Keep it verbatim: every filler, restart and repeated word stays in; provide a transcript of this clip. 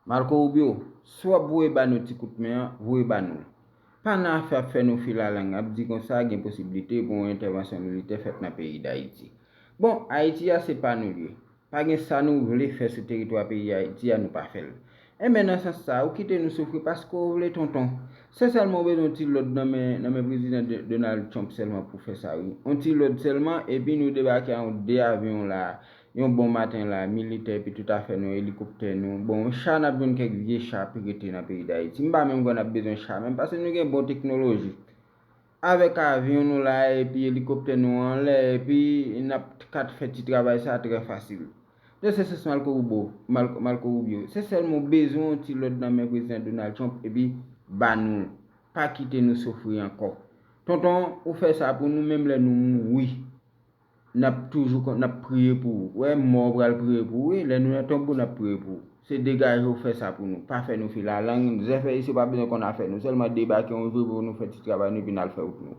Marco Rubio, si w ap voye ba nou ti kout men an, voye ba nou l. Pa nan afè ap fè nou fil a lang, ap di konsa gen posiblite pou yon entèvansyon militè fèt nan peyi Dayiti. Bon, Ayiti a se pa nou l ye. Pa gen sa nou vle fè sou teritwa peyi Ayiti a, nou pa fè l. Enben, nan sans sa, ou kite nou soufri paske w vle, tonton. Se sèlman w bezwen yon ti lòd nan men, nan men prezidan De- Donald Trump sèlman pou fè sa, wi. Yon ti lòd sèlman, epi nou debake a yon de avyon la, yon bon maten la, militè, epi tout afè nou, elikoptè nou. Bon, cha, n ap jwenn kèk vye cha ap rete nan peyi Dayiti. M pa menm kwè n ap bezwen cha menm, paske nou gen bon teknoloji. Avèk avyon nou la, epi elikoptè nou anlè, epi n ap ka fè ti travay sa trè fasil. Donk, se sans Marco Rubio, Marco, Marco Rubio. Se sèlman w bezwen yon ti lòd nan men prezidan Donald Trump, epi ba nou l. Pa kite nou soufri ankò. Tonton, ou fè sa pou nou, menm lè nou mouri, n ap toujou kon- n ap priye pou ou. Wè, mò pral priye pou ou, wi. Lè nou nan tonbo, n ap priye pou ou. Se degaje w fè sa pou nou. Pa fè nou fil a lang. Zèfè isi pa bezwen konn afè nou. Sèlman debake yon jou pou nou fè ti travay nou, epi n al fè wout nou.